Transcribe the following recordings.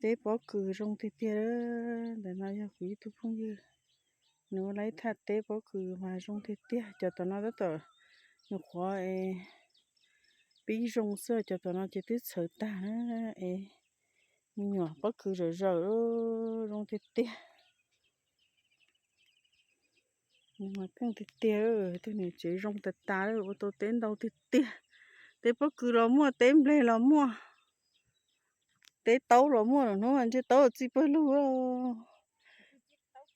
Teb pob kws zoo tiag tiag. Ntawm no yog kuv ib tug phooj ywg, nws ua lawv ib thaj teb pob kws mas zoo tiag tiag. Cov tom no tab tom nyuam qhuav pib zoo xwb, cov tom no ces twb txhawv tag na. Es me nyuam pob kws zawm zawm zoo tiag tiag. Mas keej tiag tiag, tus niam tsev zoo tas tas, ua tau teb ntau tiag tiag. Teb pob kws los muaj, teb nplej los muaj, teb taub los muaj, hnub mas ntshe taub txij pawg lug.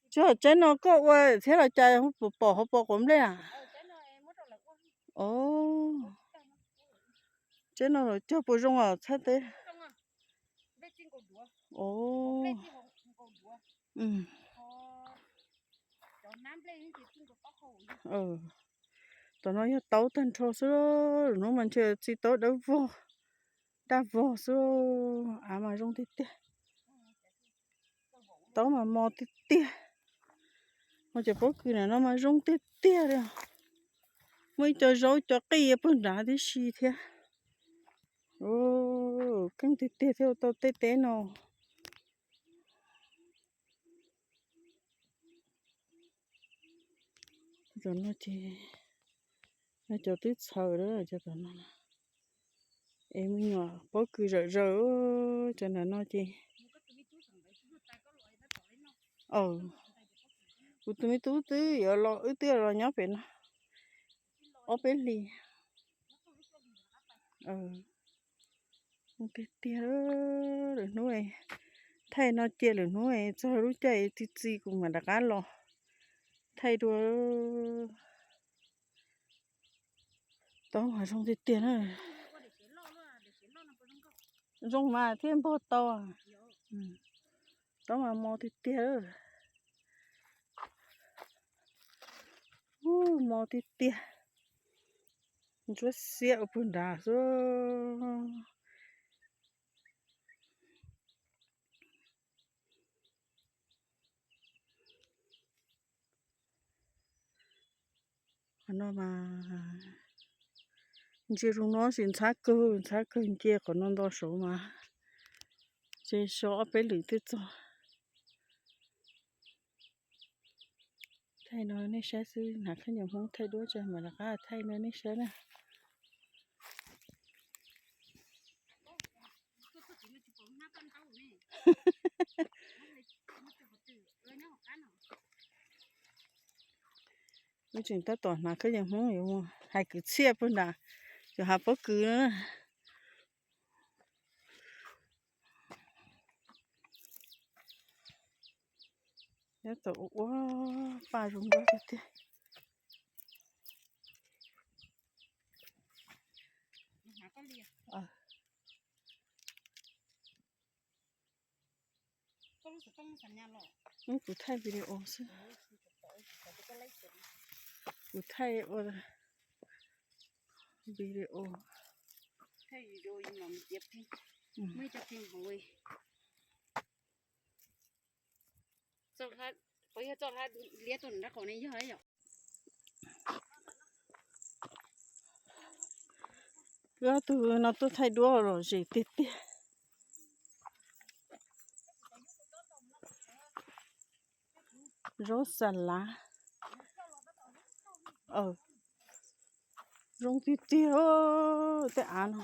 Tsis, tsaib no koj ua thiab los cas, pom hauv paus quav nplej na? Tsaib no los cog puas zoo os txhab teb? Tom no yog taub tag nrho xwb, hnub mas ntshe txij taub dawb vog, daj vog xwb, av mas zoo tiag tiag. Taub mas mos tiag tiag. Mas cov pob kws na no mas zoo tiag tiag li. Muaj ib co zaub co qij puag nrad tib si thiab. Keej tiag tiag thiaj ua tau tej teb no. Cov no ces yog cov twb txhaws lawm cov tom no. Es me nyuam pob kws zawm zawm, cov nram no ces. Kuv tus me tub twb yuav los, wb twb los nyob pem no ob peb hlis. Tiag tiag, lwm hnub thaij no cia, lwm hnub txog lub caij txi txiv kuv mam rov qab los thaij dua. Taub mas zoo tiag tiag na. Zoo mas thiaj npog tau. Taub mas mos tiag tiag. Mos tiag tiag. Ntsuab xiab ua puag nrad xwb. Qhov no mas ntsia zoo no sis ntxhab kawg, ntxhab kawg, ntsia qhov no nto saud mas ntshe so ob peb lwm twb txog. Thaij no nej saib xwb, hnav khaub ncaws Hmoob thaij duab tso mam rov qab thaij no nej saib na. Wb tseem tab tom hnav khaub ncaws Hmoob yuav mus hais kwv txhiaj puag nram cov hav pob kws na. Nyob tau ua paj zoo nkauj tiag tiag. Kuv thaij video xwb. Kuv thaij ua video. Ob tug no tuaj thaij duab lom zem tiag tiag. Zaub xa lav. Zoo tiag tiag tej av no.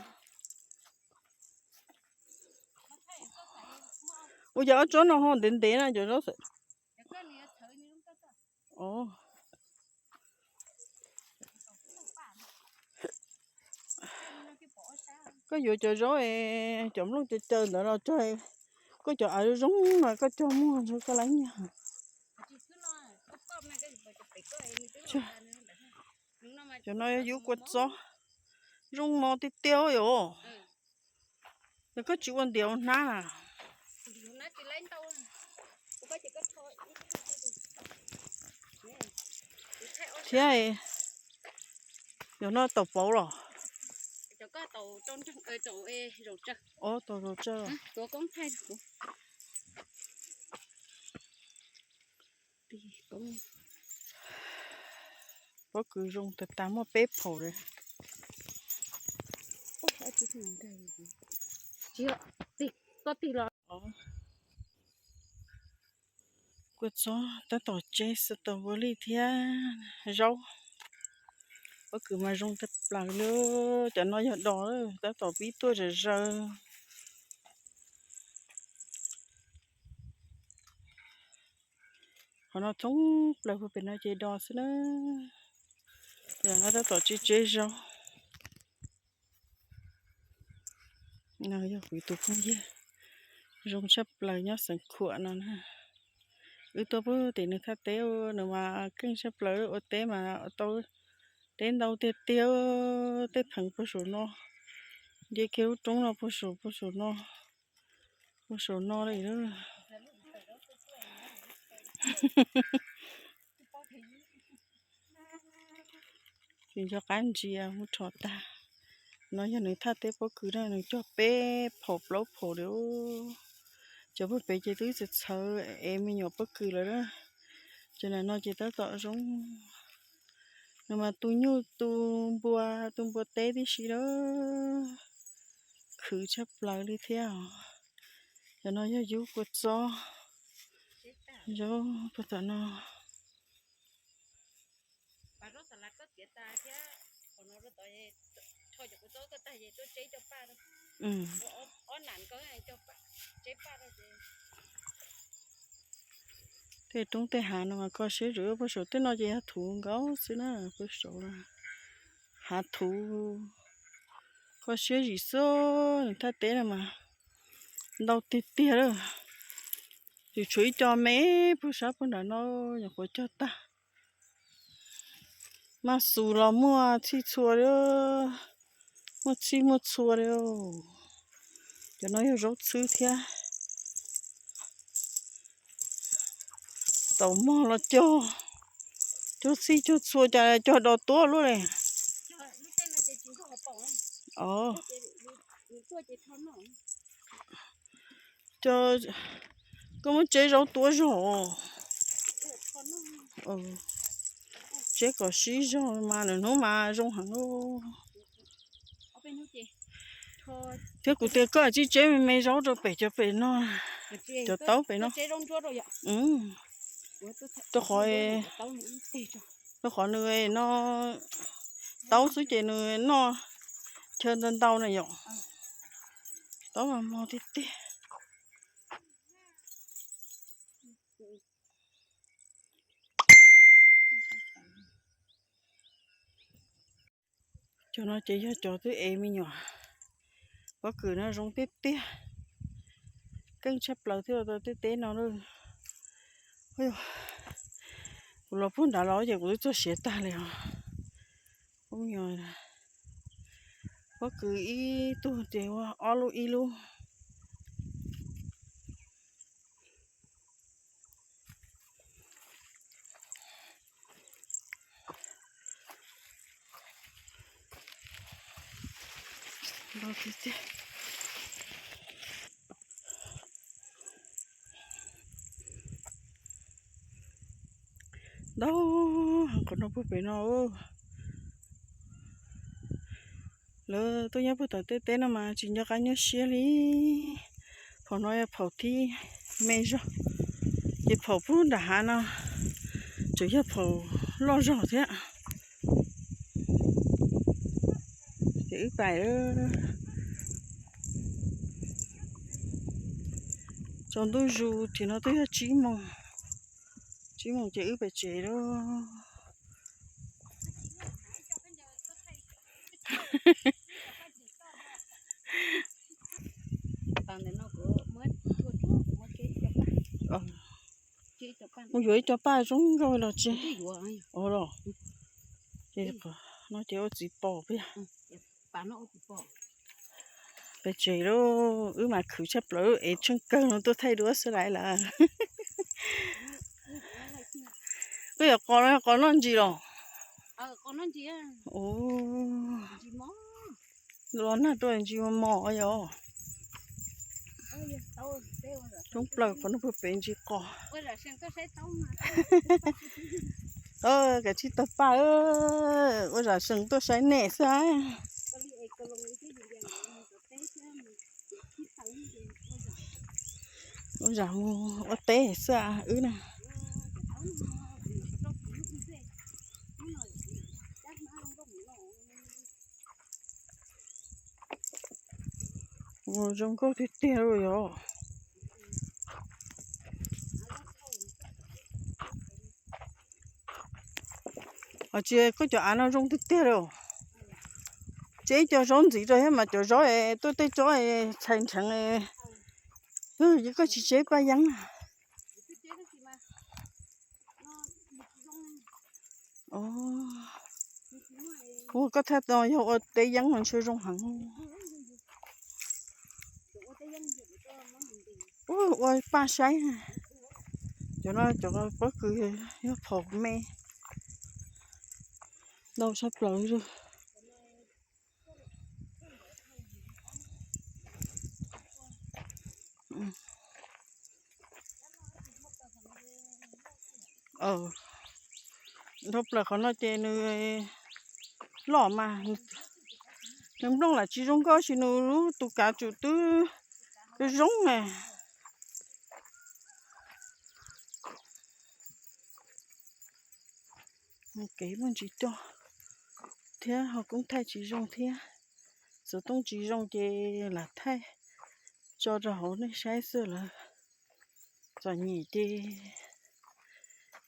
Ua cas ob tsob no ho ntev ntev na cov zaub xwb. Koj yuav cov zaub es cov nplooj caw caw ntawd los cog, koj cov av zoo no koj cog muag ntag koj lab nyiaj. Cov no yog yub kua txob, zoo no tiag tiag yom. Yog koj tsis ua ntiav ua hnab na. Thiab, yog no tau pauv los? Tau zaum tsawg. Pob kws zoo tas tas muaj peb phaum li. Koj tig los. Kua txob tab tom tseb strawberry thiab zaub. Pob kws mas zoo tag plaws li. Cov no yog dos, tab tom pib tuaj zom zaws. Qhov no thoob plaws puag pem no ces dos xwb na. Yog no tab tom tseb tseb zaub. No yog kuv tus phooj ywg zoo tshaj plaws nyob Xeev Khuam no na. Wb tuaj puag tim nws thaj teb, nws mas keej tshaj plaws, ua teb mas tau teb ntau tiag tiag, tej theev puag saum no, nce kiag lub roob no puag saum, puag saum no, puag saum no li. Tsis nco qab ntsia mus rho tag. No yog nws thaj teb pob kws na, nws cog peb phaum plaub phaum li. Cov puag pem ces twb txawv txhawv es me nyuam pob kws lawm na. Cov no ces tab tom zoo. Nws mas tu nyuj tu npua, tu npua teb tib si lawm. Khwv tshaj plaws li thiab os. Cov no yog yub kua txob, zaub puag tom no. Tej roob tej hav no mas kho siab zim, puag saum tej no ces yog thuv nkaus xwb na, puag saum hav thuv. Kho siab zim xwb, nws thaj teb no mas ntau tiag tiag lawm. Tseem tshuav ib co me puag sab puag nram no, nyuam qhuav cog tag. Maj xus los muaj txhij txhua li, muaj txhij muaj txhua li. Cov no yog zaub txhwb thiab. Taum mog los cog, cog txhij cog txhua cas cog dos tuab luaj li. Os, cog, koj muab tseb zaub tuab zog. Tseb kom sib zog mas lwm hnub mas zoo heev. Thiab kuv tias koj tsib tseb me me zaub rau pem cov pem no, cov taub pem no. Rau qhov, rau qhov nws no taub xwb ces nws noj chaw ntau ntau na yom. Taub mas mog tiag tiag. Cov no ces yog cov twb ev me nyuam pob kws no zoo tiag tiag. Keej tshaj plaws thiab tau tej teb no. Kuv los puag nrad los ces kuv twb txog siav tag li os. Pob kws ib tug ces ua ob lub ib lub. Ntau heev qhov no puag pem no. Lawv tuaj nyob puag tom tej teb no mas tsis nco qab nyuaj siab li. Phaum no yog phaum thib me zog, ces phaum puag nram hav no tseem yog phaum loj zog thiab. Ces wb pais, tsaus ntuj zus tim no twb yog tsib moos, tsib moos ces wb pem tsev lawm. Mus yuav ib co paj zoo nkauj los tsis. Ua los, no ces ua txiv pos peb. Pem tsev lawm, wb mas khwv tshaj plaws es tsheej kawg no tuaj thaij duab xwb lawm. Koj yuav qos no, qos noj ntsis los? Los nag tuaj ntsis mos mos yom. Coob plaws qhov no puag pem ntsis qos. Kav tsij tawg paj, ua zam seem tuaj saib nej xwb. Ua li es ko loo ib tib yus lias ntawd mus tom teb thiab mus tib taw ib ces ua zam. Ua zam mus ua teb xwb wb na. Ua zoo nkauj tiag tiag li yog. Tsis, koj cov av no zoo tiag tiag li. Tseb cov zaub ntxiv rau thiab mas cov zaub tuaj tej tsob txhais nrheev. Yog koj tsis tseb paj yeeb na. Ua koj thaj no yog ua teb yeeb mas ntshe zoo heev. Ua paj saib. Cov no cov pob kws yog phom me. Ntau tshaj plaws li. Dhau plaws qhov no ces nws loj mas, nws nplooj lam tsis zoo nkauj sis nws lub tus kav tsum twb zoo na. Kev muaj ntsis cog thiab ho koob thaij tsis zoo thiab. Xov tooj tsis zoo ces lam thaij tso rau hauv nej saib xwb lawm. Txom nyem ces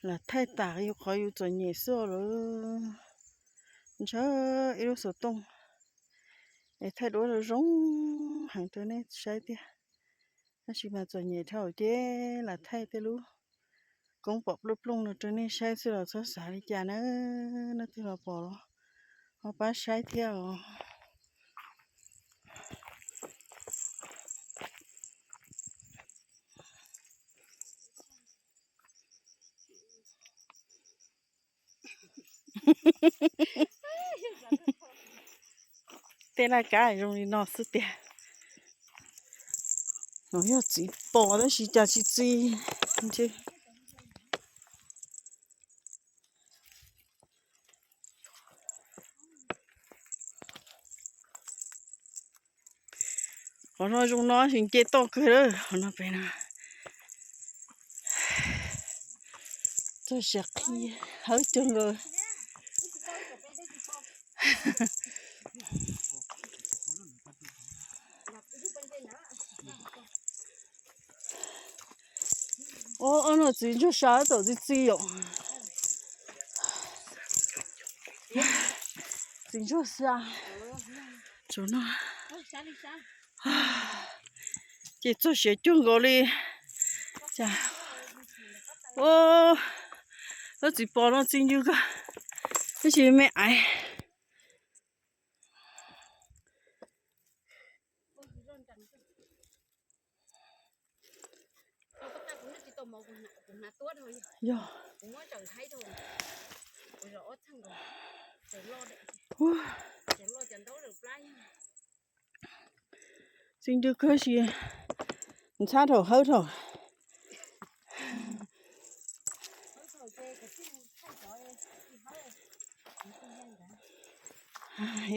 lam thaij tas yus qhov yus txom nyem xwb lawm. Ntshaw ib lub xov tooj es thaij duab zoo zoo heev rau nej saib tiag. Tab sis mas txom nyem dhau ces lam thaij tej lub koob pom plooj plooj no rau nej saib xwb los txhob xav li cas na. Nej twg los pom los ho pab saib thiab os. Tej laj kab zoo li no xwb tiag. No yog txiv pos tab sis cas tsis txi. Qhov no zoo no sis nce toj kawg lawm, qhov no pem no. Txog siav qhi hawb cuag nkaus. Ob no txiv ntsuag sa thaum txi txiv yom. Txiv ntsuag sa. Ces txog siav cuag nkaus li. Lub txiv pos no txi ncw kawg, tab sis me aiv. Yog, txi ncw kawg sis ntxhab dhau hawb dhau.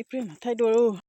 Ib pliag mam thaij dua lauj.